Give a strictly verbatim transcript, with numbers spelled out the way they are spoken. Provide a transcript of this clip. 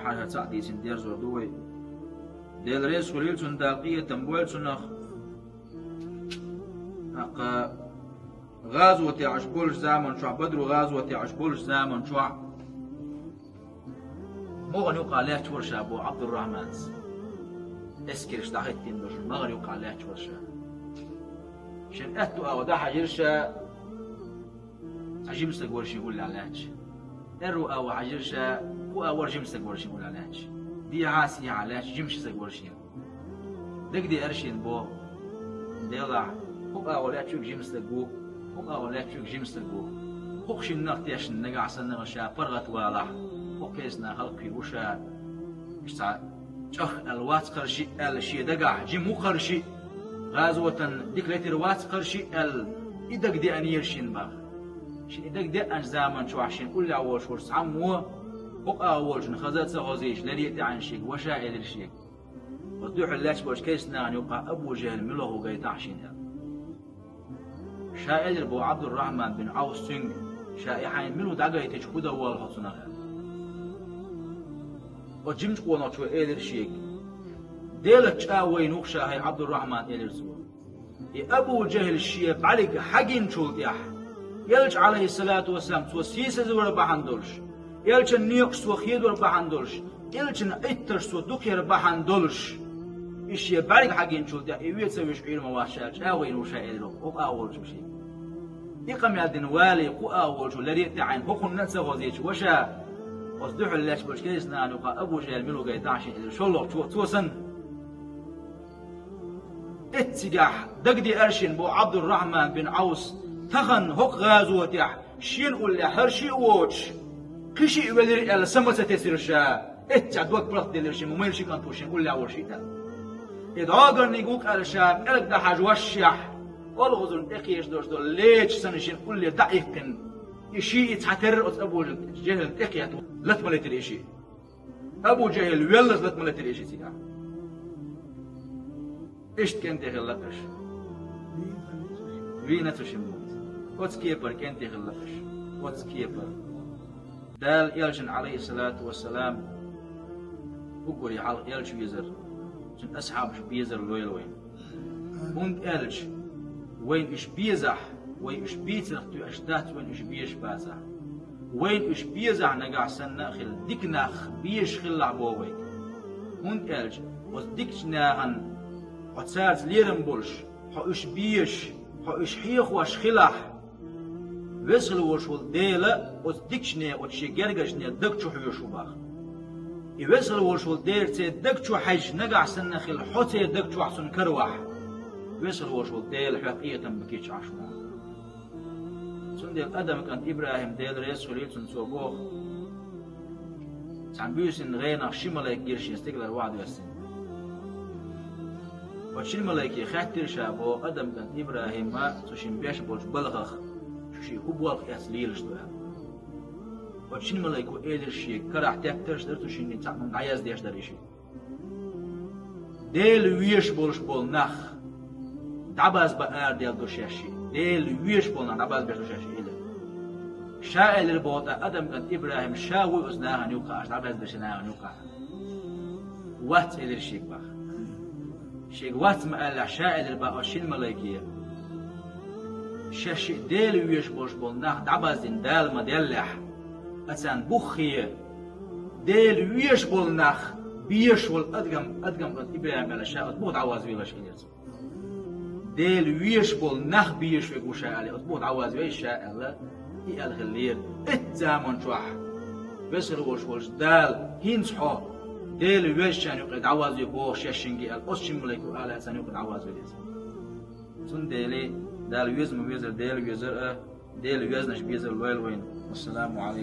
хьажа цхьаъ дийцина дерзор ду вай. Дела реза хуьлийла цунна, Дала къинхетам бойла цунах. ТӀаккха гӀазоте Ӏаш болчу заман чохь, Бадру гӀазоте Ӏаш болчу заман чохь, могӀан юкъахь лаьтташ вара ша боху Ӏабдуррахьманца. Эскарш дӀахӀиттина долуш могӀан юкъахь лаьтташ вара ша. Шен аьтту агӀо дӀахьаьжира ша, цхьа жима стаг вара шен уллехь лаьтташ. Аьрру агӀо хьаьжира ша, кху агӀор жима стаг вара шен уллехь лаьтташ. Дехьа а, сехьа а лаьтташ жима стаг вара шен. Дагадеара шена боху: «Делахь, хӀокху агӀор лаьтташ верг жима стаг ву, хӀокху агӀор лаьтташ верг жима стаг ву. ХӀокху шиннах тешна нагахь санна ша паргӀат валахь, хӀокху кайсана халкъе ву ша». Иштта цхьа чӀогӀа аьлла вац хӀара шиъ аьлла шен дагахь, жима ву хӀара шиъ, гӀазотан дика летира вац хӀара шиъ аьлла, и дагадеанера шена боху. Шена и дагадеанчу заман чохь шен уллехь волуш волчу цхьаммо хӀокху агӀор волчунна хаза а ца хозийча, леррина а тӀаьхьина шега: «Ваша», — элира шега, «оцу дуьхьал лаьтташ болчу кайсанашна юкъахь Абу ЖахӀил мила ву гайтахь шена», — аьлла. Ша элира боху Ӏабдуррахьман бин Ӏавс цуьнга: «Ша и хьайна мила ву дӀагайтича, хӀун дан воллу хьо цунах?» — аьлла. Оцу жимачу къонахчо элира шега: «Делаца чӀагӀ вайна ву-кх ша хӀай Ӏабдуррахьман», — элира цо. И Абу ЖахӀил шен бӀаьрг хьагинчул тӀаьхьа, Элча, Ӏалайхиссалату вассалам, цо сийсазвар бахьана долуш, Элчан некъаш цо хедор бахьана долуш, Элчан Ӏиттарш цо дукха яр бахьана долуш, и шен бӀаьрг хьагинчул тӀаьхьа и вен ца вуьжуш Ӏийр ма вац ша, чӀагӀ вайна ву ша, элира оха агӀор волчу шега. И къамел дина валий, кху агӀор волчо леррина а тӀаьхьина хӀокхунна а ца хозийча: «Ваша, оцу дуьхьал лаьтташ болчу кайсанашна юкъахь Абу ЖахӀил мила ву гайтахь шена», — элира шолгӀачо, цо санна. Эццигахь дагадеара шена боху Ӏабдуррахьман бин Ӏавс, тахана хӀокху гӀазотехь шена уллехь хӀара шиъ а воцуш, кхин шиъ велира аьлла, са ма ца тесира ша. Эццехь дог паргӀатделира шена, ма майра ши кӀант ву шена уллехь волуш шиъ аьлла. И дӀогарниг ву-кх аьлла ша пӀелг дӀахьажошшехь, олхазарна тӀекхеча долуш долу леча санна шена уллера дӀа а иккхина, и шиъ, и цхьатерра оцу Абу ЖахӀилна тӀекхетта лата ма летира и шиъ. Абу ЖахӀил веллаза лата ма летира и шиъ цигахь. Иштта кӀентий хилла аша. Вийна цу шимма. Оцу кепара кӀентий хилла аша. Оцу кепара. Дала Элчанна, Ӏалайхиссалату вассалам, уггаре хьалха Элча везар, цуьнан асхьабаш безар лойла вайна. ХӀунда аьлча вайна уьш безахь, вай уьш бийцарх тоьаш дац вайна уьш безаш бацахь. Вайна уьш безахь, нагахь санна а хилла, дика нах безаш хилалахь боху вайга. ХӀунда аьлча оцу дикачу нахана хьо цаьрца лерам болуш, хьо уьш безаш, хьо уьш хьехош хилахь, Веза хила волуш волу Дела оцу дикачу нехан, оцу шен гергарчу нехан даг чу хьоьжуш ву боху. И Веза хила волуш волу Дела церан даг чу хьаьжча, нагахь санна а хилла, хьо церан даг чохь цунна каравахь, Веза хила волуш волу Дела хьоьга къинхетам бан кийча Ӏаш ву. Цундела Адаман кӀант ИбрахӀим, Дела реза хуьлийла цунна, цо боху: «Цхьана буьйсанна гӀенах ши малайк гира шен стигалара ваӀда ваьссина. Оцу шина малайке хаьттира ша, боху, Адаман кӀант ИбрахӀима цу шен беш болчу балхах, шу шен хӀун болх эцна лелаш ду», — аьлла. Оцу шина малайко элира шега, карахь тептарш дара цу шинна, цхьаъ хӀума дӀаяздеш дара и шиъ. «Дела везаш болуш болу нах дӀабазбан арадаьлла ду шаьш шиъ. Дела везаш болу нах дӀабазбеш ду шаьш шиъ», — элира. Ша элира боху тӀаккха Адаман кӀант ИбрахӀима: «Ша вуй оцу нахана юккъахь, аша дӀабаздечу нахана юккъахь?» «Вац», — элира шега боху. Шега «Вац» ма аьллехь, ша элира боху оцу шина малайке: «Шаьш шиъ Дела везаш болуш болу нах дӀабаздина Дала ма-деллехь, ткъа царна бух хе, Дела везаш болу нах безаш волу адам, адаман кӀант ИбрахӀим», — аьлла, ша оцу бух дӀавазвелаш, элира цо. «Дела везаш болу нах безаш верг ву ша», — аьлла, оцу бух дӀавазвелаш ша аьлла, и аьлла хиллера. Эццу заман чохь Веза хила волуш волчу Дала хӀинца хьо Дела везачарна юкъе дӀавазве боху шаьш шинге аьлла, оцу шина малайко ала царна юкъе дӀавазвелла иза. Цундела Дала веза ма везара, Дела везар а, Дела везнаш безар лойла вайна. Ассаламу Ӏалайкум.